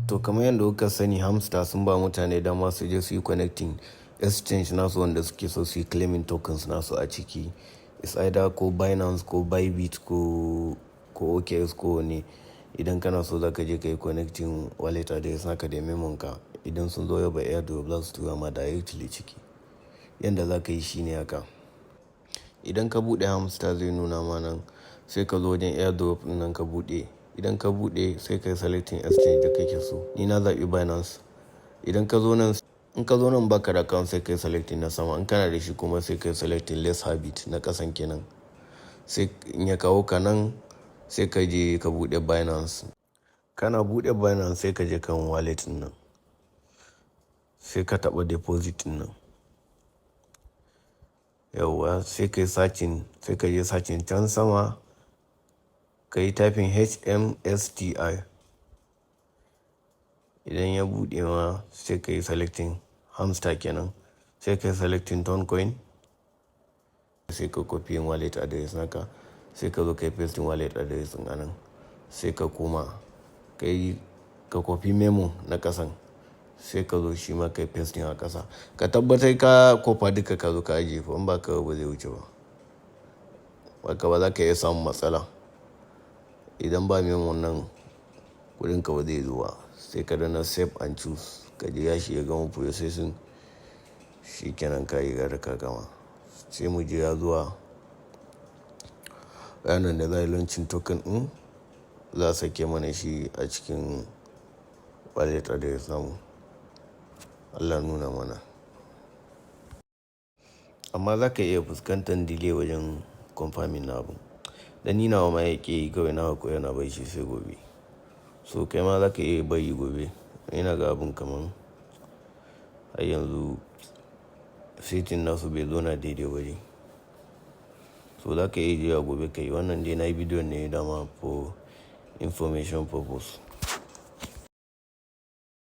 To, kamar yadda kuka sani, Hamster sun ba mutane dama su je su yi connecting exchange nasu wanda suke so su yi claiming tokens nasu a ciki. It's either ko Binance ko Bybit ko OKX ko wane. Idan kana so, za ka je ka yi connecting wallet address naka da memon ka. Idan sun zo raba airdrop, za su tura ma directly ciki. Yanda za ka yi shine haka. Idan ka buɗe Hamster, zai nuna ma nan, sai ka zo wajen airdrop nan ka buɗe. Idan ka buɗe, sai ka yi selecting exchange da kake so. Ni na zaɓi Binance. Idan ka zo nan, in ka zo nan baka da account, sai ka yi selecting na sama. In kana da shi kuma, sai ka yi selecting "Let's have it" na ƙasan kenan. Sai in ya kawo ka nan, sai ka je ka buɗe Binance. Kana buɗe Binance, sai ka je kan wallet nan. Sai ka taɓa deposit nan. Yauwa, sai ka yi searching, sai ka je searching can sama, ka yi typing HMSTR. Idan ya buɗe ma, sai ka yi selecting Hamster kenan. Sai ka yi selecting Toncoin. Sai ka copy wallet address naka. Sai ka zo ka yi pasting wallet address ɗin anan. Sai ka koma ka yi ka copy memo na ƙasan. Sai ka zo shi ma ka yi pasting a ƙasa. Ka tabbatar ka kwafa duka, ka zo ka ajiye fa, in ba haka ba zai wuce ba. Haka ba za ka iya samun matsala. Idan ba memo nan, kuɗinka ba zai zo ba. Sai ka danna "Save and choose". Ka jira shi ya gama processing. Shi kenan, ka riga da ka gama. Sai mu jira zuwa ranar da za a yi launching token ɗin, za a sake mana shi a cikin wallet address namu. Allah nuna mana. Amma za ka iya fuskantar delay wajen confirming na abun. Dan ni nawa ma yake yi, kawai na hakura na bar shi sai gobe. So kai ma za ka iya bari gobe. Ina ga abun kaman har yanzu setting nasu bai zauna daidai ba ne. So za ka iya jira gobe ka yi. Wannan dai na yi bidiyon ne dama for information purpose.